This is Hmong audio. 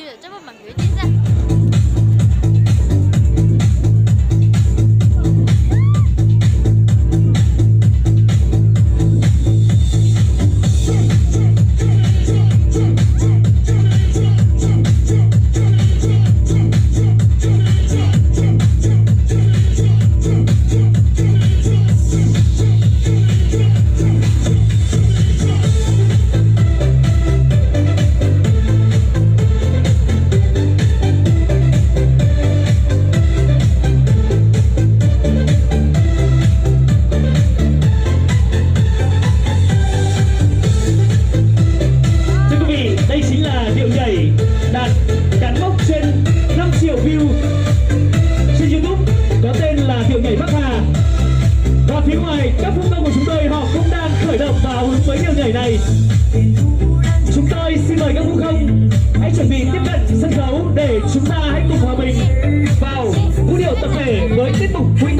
Bây giờ chắc vẫn bảng dưới chính ra. Thưa quý vị, đây chính là điệu nhảy đạt cán mốc trên năm triệu view trên YouTube, có tên là điệu nhảy Bắc Hà. Và phía ngoài, các phu công của chúng tôi họ cũng đang khởi động và hào hứng với điệu nhảy này. Chúng tôi xin mời các phu công hãy chuẩn bị tiếp cận sân khấu để chúng ta hãy cùng hòa mình vào vũ điệu tập thể với tiết mục vui